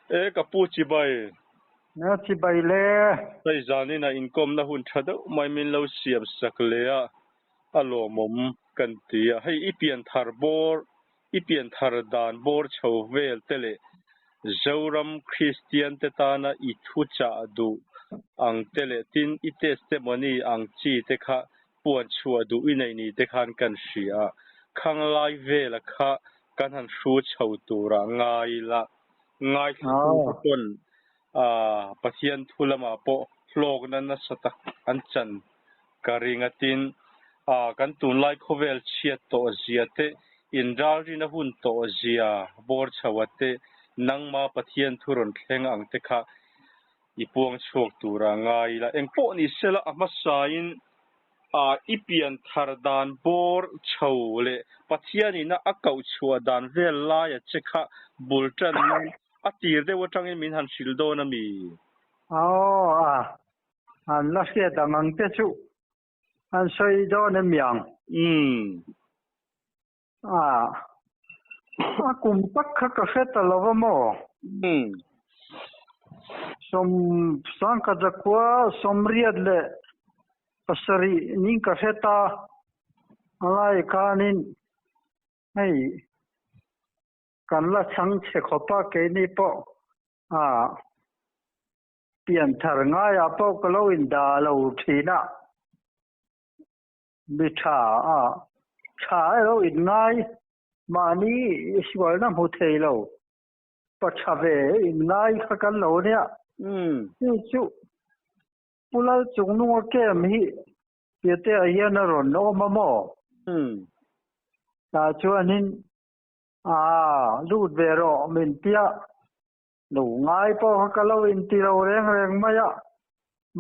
E ka pu chibai. Nia chibai le. Hei zanin ah inkawmna hun tha deuh mai min lo siam sak leh a, a lawmawm kan ti a. Hei i pianthar bawr, i pianthar dan bawr chho vel te leh Zoram Kristian te tana i thu chah duh ang te leh tin i testimony ang chi te kha puan chhuah duh i nei ni te khan kan hria a, khang lai vela kha kan han hru chho turah ngai ila, ngaithla te pawn Pathian thu lamah pawh hlawkna nasa tak an chan ka ring a, tin kan tunlai khawvel chhiat tawh zia te, inralrina hun tawh zia bawr chho a te, nangma Pathian thu rawn thleng ang te kha I puang chhuak tura ngai ila, engpawh ni sela a hmasain i pian thar dan bawr chho leh Pathianina a koh chhuah dan vel laia che kha bul tan nan a tir deuh atangin min han hrilh dawn a mi? Aw a, an la hriat ang ang te chu an sawi dawn em miang? Umm. A, a kum tak kha ka hre ta lo va maw? Umm. Sawm sangkhat zakhua sawmriat leh pasarih ning ka hre ta. A lai khanin hei kan la chhang chhe khawp a keini pawh a pianthar ngaiah pawh ka lo indah lo thin a. Mi tha a, tha erawh in ngai, mahni i sualna hmu thei lo, pa tha ve in ngai kha kan lo nia. Chu chu Pu Lalchungnunga camp hi Piatea hian a rawn awm a maw? Tah chuanin aa lut ve rawh min tia, lo ngai pawh kha ka lo inti lo reng reng mai a,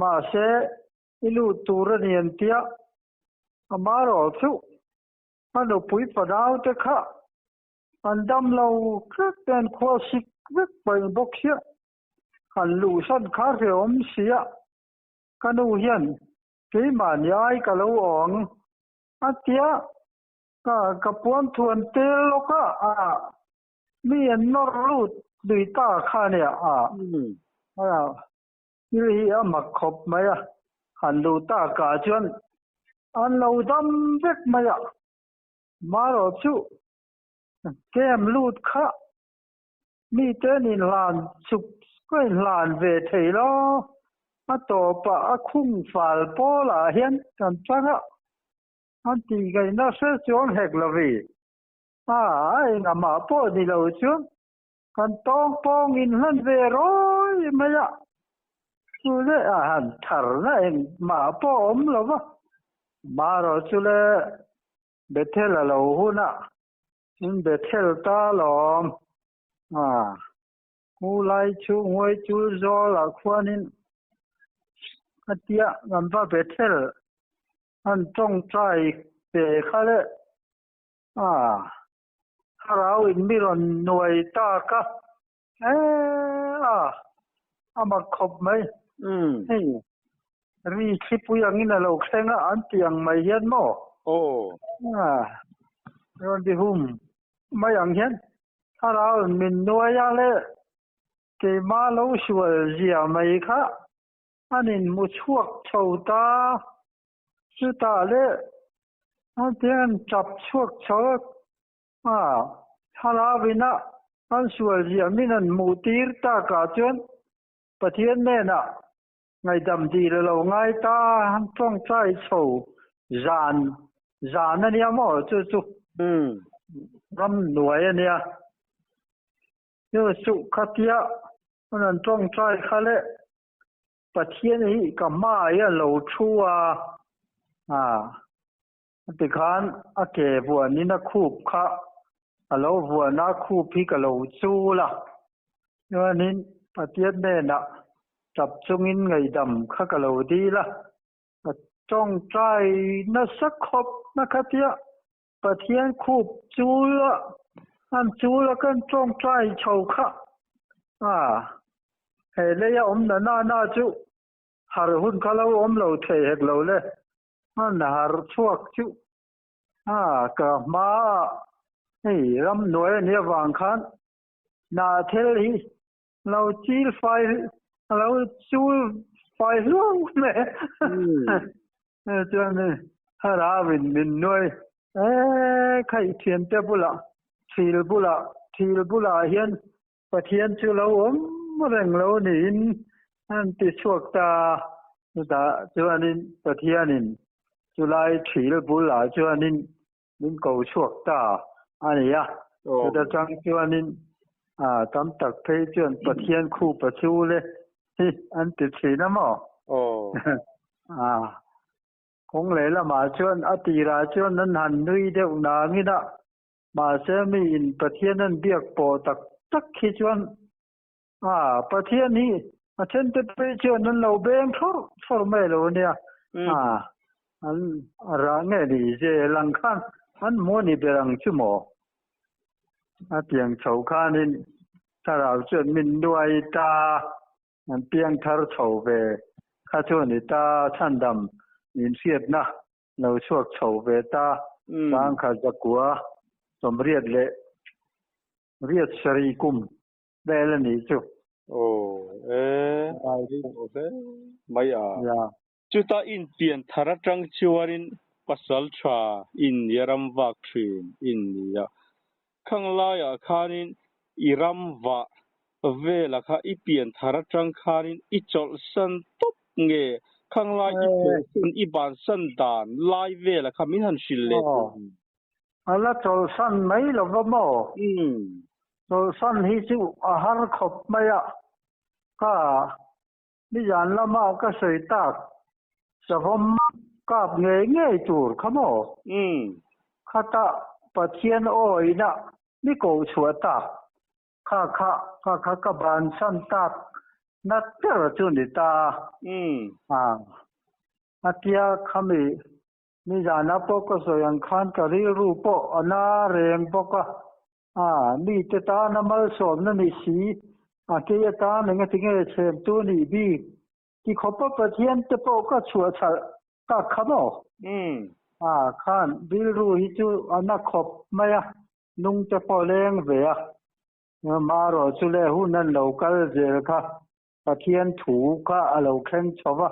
mahse I lut tur a ni an tia, amaherawh chu a nupui fanau te kha an dam lo vek te an khual sik vek mai bawk hian han luhsan kha hrehawm si a, ka nu hian keimahni ai ka lo awng a tia, ka puan thuan tel lawk a, mi an nawr lut lui ta kha nia a. Thil hi a mak khawp mai a, han luh takah chuan an lo dam vek mai a, marawh chu camp lut kha mite an inhlan chuk a inhlan ve thei lo, a tawpah a khung fal pawlah hian kan chang a, an tihgaihna hre chuang hek lovi, a engah pawh ni lo chuan Kan tawng pawng in hlan ve rawi mai a, chu leh a han thar na engmah pawh a awm lo va. Marawh chu le Bethel a lo hun a, in Bethel ta lawm a, ngu lai chu nguai chu zawl ah khuanin a tia kan va Bethel han tawngtai ve kha le a. Thlarau in mi rawn nuai tak a, eh a, a mak khawp mai. Hei, ri thlipui angin a lo thleng a, an ti ang mai hian maw? Aw. A, rawn ti hum mai ang hian Thlarau in min nuai a le, keimah lo sual zia mai kha an inhmu chhuak chho ta. Chutah le an tiang an tap chhuak chho a, thlarau ina an sual ziah min an hmuh tir takah chuan Pathian hnenah ngaihdam dil a lo ngai ta, an tawngtai chho zan zan a nia maw chu chu ram hnuai a nia. Chu chu khatia an tawngtai kha le Pathian hi ka hmai a lo thu a, a tikhan a ke vuanin a khup kha a lo vuan a, khup hi ka lo chul a, chuanin Pathian hnenah tap chungin ngaihdam kha ka lo dil a, ka tawngtai nasa khawp na kha tia Pathian khup chul a, an chul a kan tawngtai chho kha a, he leia awm na na na chu har hun kha lo awm lo thei hek lo le, an har chhuak chu a ka hma a hei ramhnuai a nih avang khan hnahthel hi. Lo chil fai lo chul fai hluau mai. Chuan thlarauin min nuai e khaih thiante bulah thil bulah thil bulah hian Pathian chu lo awm reng lo niin an ti chhuak ta. Chutah chuanin Pathianin chulai thil bulah chuanin min ko chhuak ta a ni a. Chuta tang chuanin tam tak phei chuan Pathian khupa chu le hi an ti thin a maw? Kawng lehlamah chuan a tirah chuan an han nui deuh nangin a, mahse miin Pathian an biak pawh tak tak khi chuan Pathian hi a thente phei chuan an lo beng thlawrh thlawrh mai lo ania. An rah nge ni zel ang khan an hmu a ni ber ang chu maw? A tiang chho khanin thlarau chuan min nuai ta, an piang thar chho ve kha chu a ni ta, chhandam inhriatna lo chhuak chho ve ta, sangkhat zakua sawmriat leh riat sarih kum vel a nih chu. Aw e, ei tawh hle mai a. Chuta inpian thar atang chuanin pasal tha in nia ram vak thin in nia. Khang laiah khanin i ram vah vela kha i pian thar atang khanin i chawlhsan tawp nge khang lai i chawlhsan i bansan dan lai vela kha min han hrilh leh tawh ang. A la chawlhsan mai lo va maw? Chawlhsan hi chu a har khawp mai a, ka nizan lama ka sawi tak savawm kap ngei ngei tur kha maw? Khata Pathian awina mi koh chhuah tak kha kha kha kha ka bansan tak na ber chu ni ta. A tia khami Nizana pawh ka sawi ang khan ka rilru pawh a na reng bawk a, a mite tana malsawmna ni si, a kei atan engatinge chhemtu nih bik ti khawpa Pathian te pawh ka chhuah chhalh tak kha maw? A khan rilru hi chu a na khawp mai a, nung te pawh leng ve a, marawh chu le hun an lo kal zel kha Pathian thu kha a lo thleng chho va,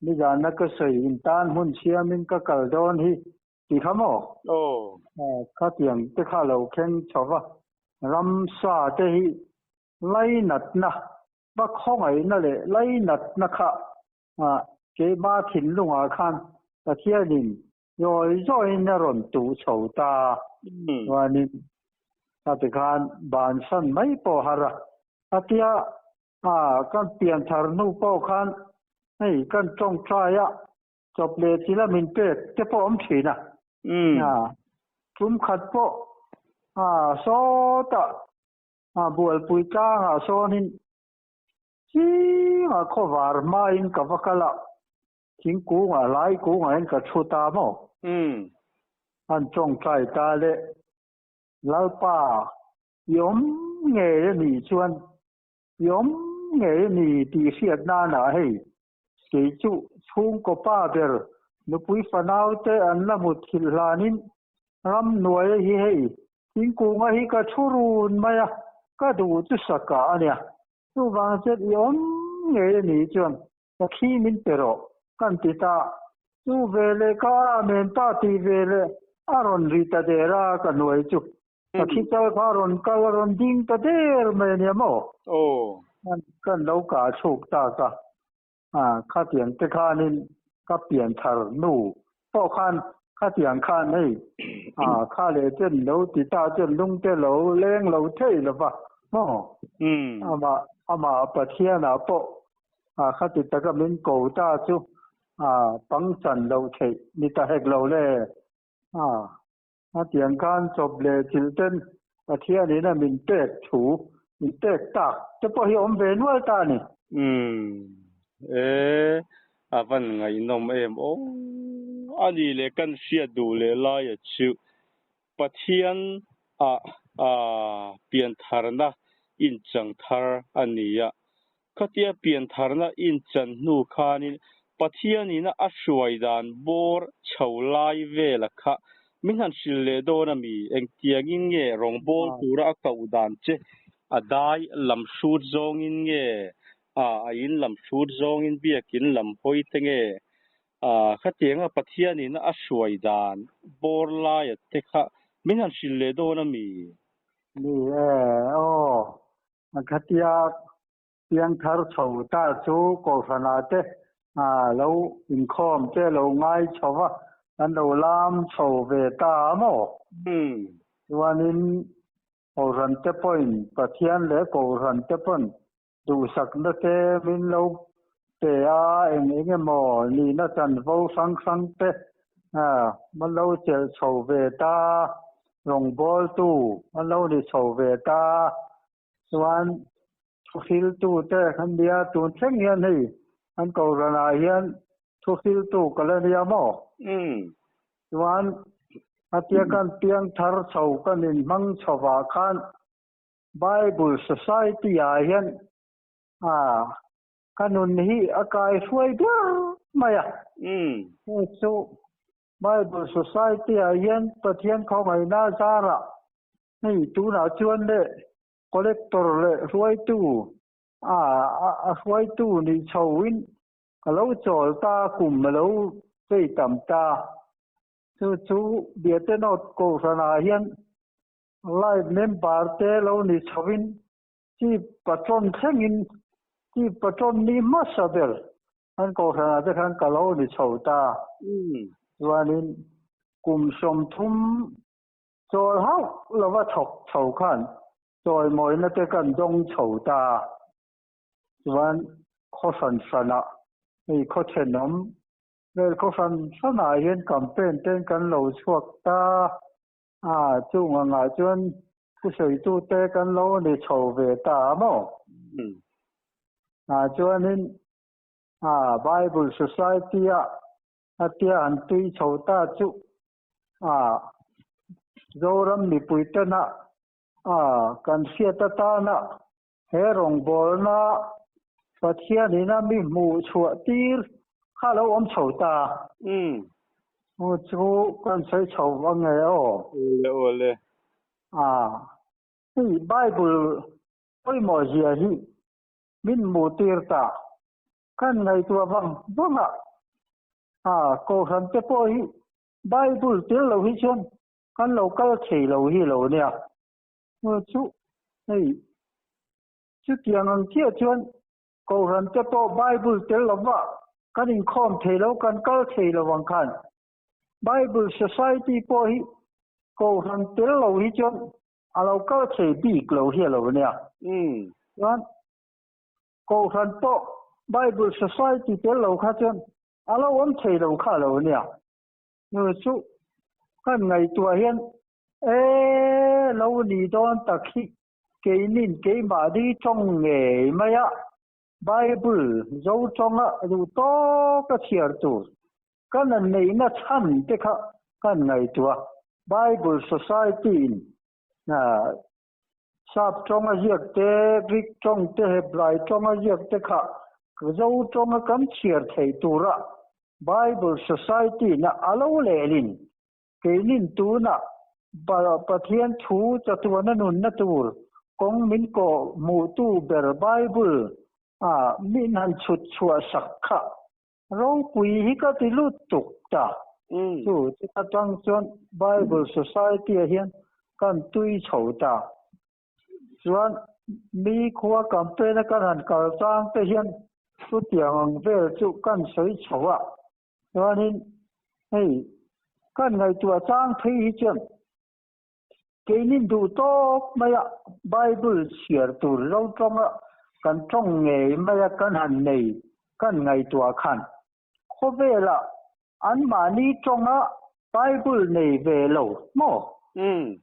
Nizana ka sawi in tan hmun siamin ka kal dawn hi ti kha maw? Aw. Khatiang te kha lo thleng chho va, ramsa te hi lainatna, va khawngaihna leh lainatna kha keima thinlungah khan Pathianin zawi zawiin a rawn tuh chho ta. Chuanin khati khan bansan mai pawh har a, khatia A, kan pianthar hnu pawh khan hei kan tawngtai a, chawp leh chila min pek te pawh awm thin a. A, tum khat pawh a sawtah a bualpui tlangah sawnin chingah khawvar hmain ka va kal a, thingkungah lai kungah hian ka thu ta maw? An tawngtai ta le, Lalpa i awm ngei a nih chuan i awm ngei a ni tih hriat nanah hei kei chu chhungkaw pa ber nupui fanau te an la mut thilh hlanin ramhnuaia hi hei thingkunga hi ka thu run mai a, ka duh chu saka a nia. Chuvang chuan i awm ngei a nih chuan ka khi min pe rawh kan ti ta. Chu veleh ka amen ta tih veleh a rawn ri ta der a ka hnuai chu. Ka khi kal kha a rawn kal a rawn ding ta der mai a nia maw? Aw. Kan lo kah chhuk tak a, khatiang te khanin ka pian thar nu pawh khan khatiang khan hei kha leh chen lo ti ta chuan lung te lo leng lo thei lo va maw? Amah amah Pathianah pawh khati taka min ko ta chu pangchan loh theih ni ta hek lo le. A tiang khan chawp leh chilh ten Pathianin a min pek thu, min pek tak te pawh hi awm ve nual ta a ni. Umm e, a van ngaihnawm em aw. A ni leh kan hriat duh leh laia chu Pathian ah piantharna inchang thar a ni a. Khatia piantharna inchan hnu khanin Pathianin a hruai dan bawr chho lai vela kha min han hrilh leh dawn a mi? Engtiangin nge rawngbâwl tura a koh dan che A dai lam hrut zawngin nge a a in lam hrut zawngin biakin lam hawi te nge a khatianga Pathianin a hruai dan bawr laia te kha min han hrilh leh dawn a mi? Ni e, aw, khatia piangthar chho ta chu Kohhranah te lo inkhawm te lo ngai chho va, an lo lam chho ve ta a maw? Chuanin Kohhran te pawhin Pathian leh Kohhran te pawn duhsakna te min lo pe a, eng eng emaw nihna chanvo hrang hrang te an lo chelh chho ve ta, rawngbawltu an lo ni chho ve ta, chuan thuhriltu te an nia, tun thleng hian hei an Kohhranah hian Thuhriltu ka la nia maw? Chuan atia kan piangthar chho kan inhmang chhovah khan Bible Society ah hian ka nun hi a kai hruai ber mai a. Hei chu Bible Society ah hian Pathian khawngaihna zarah hei tunah chuan leh Collector leh hruaitu a hruaitu nih chhoin Ka lo chawl ta, kum a lo chei tam ta. Chu chu Biatenawt Kohhranah hian Life member te lo ni chhovin Chief Patron thlengin Chief Patron ni hmasa ber an Kohhranah te khan ka lo ni chho ta. Chuanin kum 30 chawl hauh lova thawk chho khan chawimawina te kan dawng chho ta. Chuan khaw hran hranah hei khaw thenawm vel khaw hran hranah hian campaign ten kan lo chhuak ta a, chung angah chuan thusawitu te kan lo ni chho ve ta a maw? Ah chuanin ah Bible Society ah a tia han tui chho ta chu ah Zoram mipui tena ah kan hriat atana He rawngbawlna Pathianin a mi hmuh chhuah tir kha lo awm chho ta. Chu chu kan sawi chho vang nge aw? Awle awle. A, hei Bible pawimawh zia hi min hmuh tir ta. Kan ngaihtuah vang vang a, a Kohhran te pawh hi Bible tel lo hi chuan kan lo kal thei lo hi lo nia. Chu hei chutiang ang chiah chuan Kohhran te pawh Bible tel lova kan inkhawm thei lo, kan kal thei lo ang khan Bible Society pawh hi Kohhran tel lo hi chuan a lo kal thei bik lo hi a lo nia. Chuan Kohhran pawh Bible Society tel lo kha chuan a lo awm thei lo kha a lo nia. Chu kan ngaihtuah hian E, lo ni dawn tak hi keinin keimahni tawng ngei mai a, Bible zo tawnga duh tawka chhiar tur kan an neihna chhan te kha kan ngaihtuah. Bible Society in Sap tawnga ziak te, Greek tawng te, Hebrai tawnga ziak te kha zo tawnga kan chhiar theih tura Bible Society in a lo lehlin Keinin tunah Pathian thu chatuana nunna tur kawng min kawh hmuhtu ber Bible ah min han chhut chhuah sak kha ropui hi ka ti lut tuk ta. Chu chu atang chuan Bible Society ah hian kan tui chho ta. Chuan mi khua campaign a kan han kal chang te hian chutiang ang vel chu kan sawi chho a. Chuanin hei kan ngaihtuah chang phei hi chuan keinin duh tawk maia Bible chhiar tur lo tawnga kan tawng ngei maia kan han nei kan ngaihtuah khan khawvelah anmahni tawnga Bible nei ve lo maw?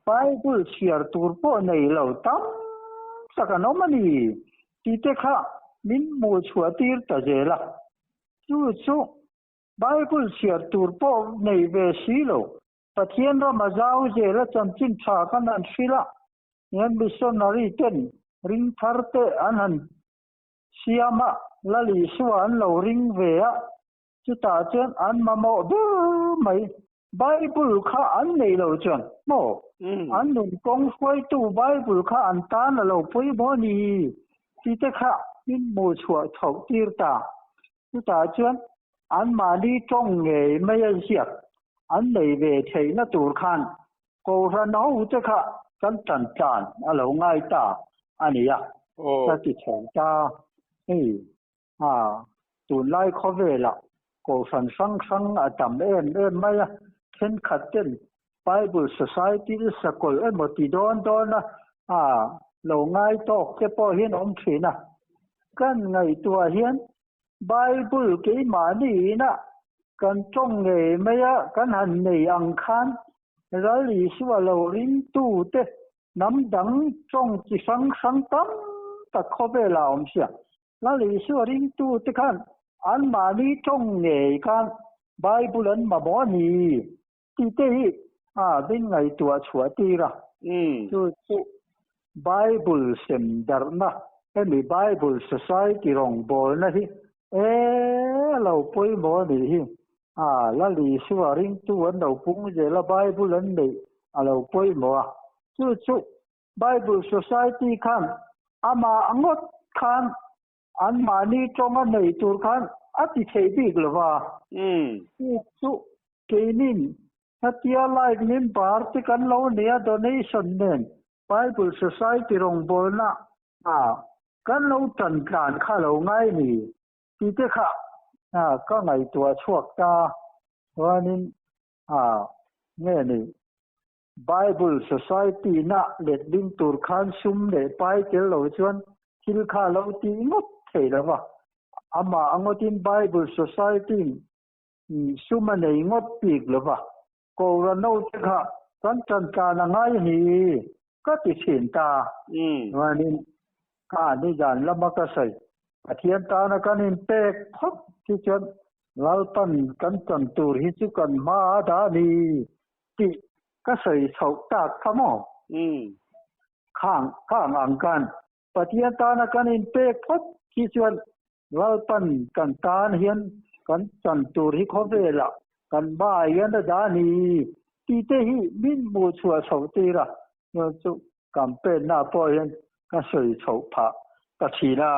Bible chhiar tur pawh nei lo tam tak an awm a ni tih te kha min hmuh chhuah tir ta zel a. Chu chu Bible chhiar tur pawh nei ve si lo. Pathian rama zau zela chanchin tha kan han hrilh a, hian missionary ten ring thar te an han siam a, Lal Isua an lo ring ve a, chutah chuan an mamawh ber mai. Bible kha an nei lo chuan maw? An nun kawng hruaitu Bible kha an tan a lo pawimawh a ni tih te kha min hmuh chhuah chhoh tir ta. Chutah chuan anmahni tawng ngei mai a ziak an nei ve theihna tur khan Kohhran ho te kha kan tan tlan a lo ngai ta a ni a, ka ti chho ta. Hei a tunlai khawvelah Kohhran hrang hrang a tam em em mai a, thenkhat ten Bible Society i sakawlh emaw ti dawn dawn a, a lo ngai tawk te pawh hian awm thin a. Kan ngaihtuah hian Bible keimahni ina kan tawng ngei mai a, kan han nei ang khan Ral Isua lo ringtute hnam dang tawng chi hrang hrang tam tak khawvelah a awm sia. Lal Isua ringtute khan anmahni tawng ngei khan Bible an mamawh a ni tih te hi a min ngaihtuah chhuah tir a. Chu chu Bible sem darhna, hemi Bible Society rawngbawlna hi e a lo pawimawh a nih hi. A Lal Isua ringtu an lo pung zel a, Bible an neih a lo pawimawh a. Chu chu Bible Society khan amah ngawt khan anmahni tawnga nei tur khan a ti thei bik lo va. Chu chu keinin hetia like min bar te kan lo nei a donation nen Bible Society rawngbawlna ah kan lo tan tlan kha lo ngai ni tih te kha ka ngaihtuah chhuak ta chuanin nge ni Bible Society na letling tur khan sum leh pai tel lo chuan thil kha lo tih ngawt thei lo va. Amah a ngawtin Bible Society in sum a nei ngawt bik lo va. Kohhran ho te kha kan tan tlan a ngai a ni ka ti thin ta. Chuanin kha nizan lama ka sawi Pathian tana kan inpek phawt hi chuan Lalpan kan tan tur hi chu kan hma a dah a ni. Tih ka sawi chhoh tak kha maw? Khang khang ang khan Pathian tana kan inpek phawt khi chuan Lalpan kan tan hian kan chan tur hi khawvelah kan ba hian a dah a ni tih te hi min hmuh chhuah chhoh tir a, chuan chu campaign na pawh hian ka sawi chhoh phah ta thin a.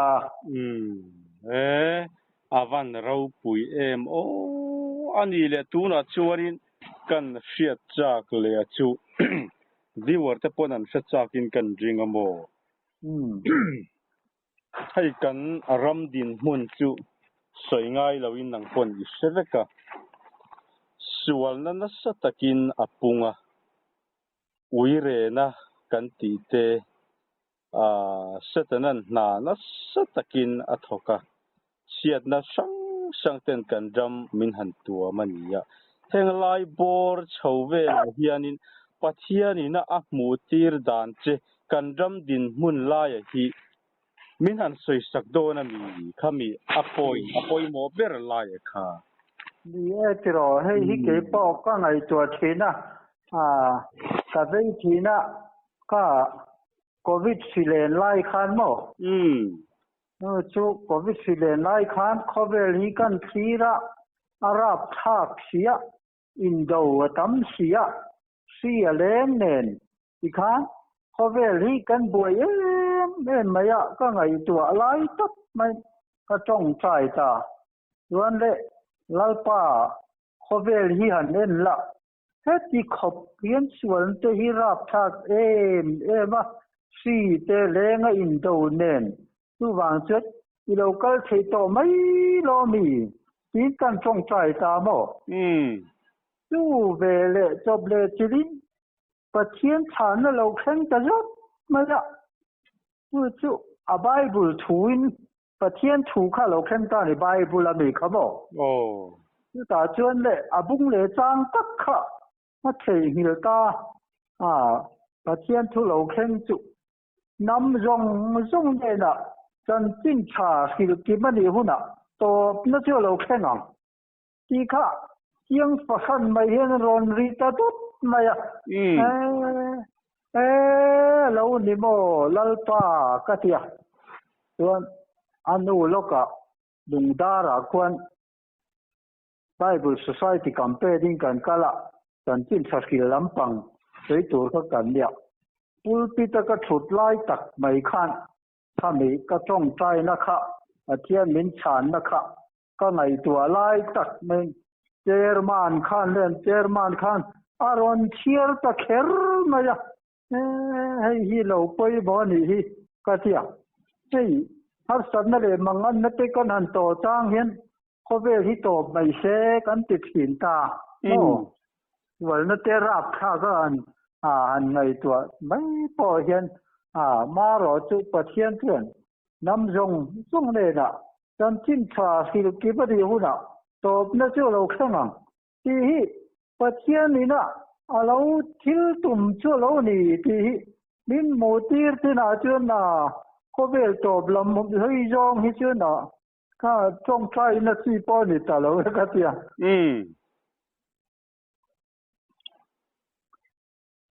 Umm e, a van ropui em aw. A ni leh tunah chuanin kan hriat chak leh a chu viewer te pawn an hre chakin kan ring a maw. Hei kan ram dinhmun chu sawi ngai loin nang pawn i hre vek a, sualna nasa takin a pung a. Uirena kan tih te Satanan hna nasa takin a thawk a, chhiatna hrang hrang ten kan ram min han tuam a ni a. Heng lai bawr chho velah hianin Pathianina a hmuh tir dan che kan ram dinhmun laia hi min han sawisak dawn a mi khami a pawi a pawimawh ber laia kha. Ni e tiraw, hei hi kei pawh ka ngaihtuah thin a, ka vei thin a, ka Covid hri len lai khan maw? Nu chu Covid hri len lai khan khawvel hi kan thlir a, a rapthlak si a, indo a tam si a, hri a leng nen tikhan khawvel hi kan buai em em mai a, ka ngaihtuah lai tak mai ka tawngtai ta. Chuan le Lalpa khawvel hi han en la, Heti khawp hian sualnte hi rapthlak em em a, hri te lenga indo nen chuvang chuan i lo kal thei tawh mai lo mi? Tiin kan tawngtai ta maw? Chu ve leh chawp leh chilhin Pathian chhanna lo thleng ta zawt mai a, chu chu a Bible thuin Pathian thu kha lo thleng ta ni Bible a mi kha maw? Aw. Chutah chuan le a bung leh chang tak kha a theihnghilh ta a, Pathian thu lo thleng chu hnam zawng zawng hnenah chanchin tha hrilh kim a nih hunah tawpna chu a lo thleng ang tih kha chiang fahran mai hian a rawn ri ta dawt mai a. E, e, lo ni maw Lalpa ka ti a. Chuan a nu lawkah Lungdarah khuan Bible Society campaign in kan kal a. Chanchin tha hril lampang sawi tur kha kan nia. Pulpit a ka thut lai tak mai khan khami ka tawngtaina kha Pathian min chhanna kha ka ngaihtuah lai tak mai Chairman khan len Chairman khan a rawn chhiar ta kher mai a, hei hi lo pawimawh a nih hi ka ti a. Hei harsatna leh manganna te kan han tawh chang hian Khawvel hi tawp mai se kan ti thin ta maw? Sualna te rapthlak a han han ngaihtuah mai pawh hian marawh chu Pathian chuan hnam zawng zawng nenah chanchin tha hrilh kip a nih hunah tawpna chu a lo thleng ang tih hi Pathian ina a lo thil tum chu a lo ni tih hi min hmuh tir chinah chuan khawvel tawp lam hawi zawng hi chuan Kha tawngtai na chi pawh a ni ta lo e ka ti a. Umm.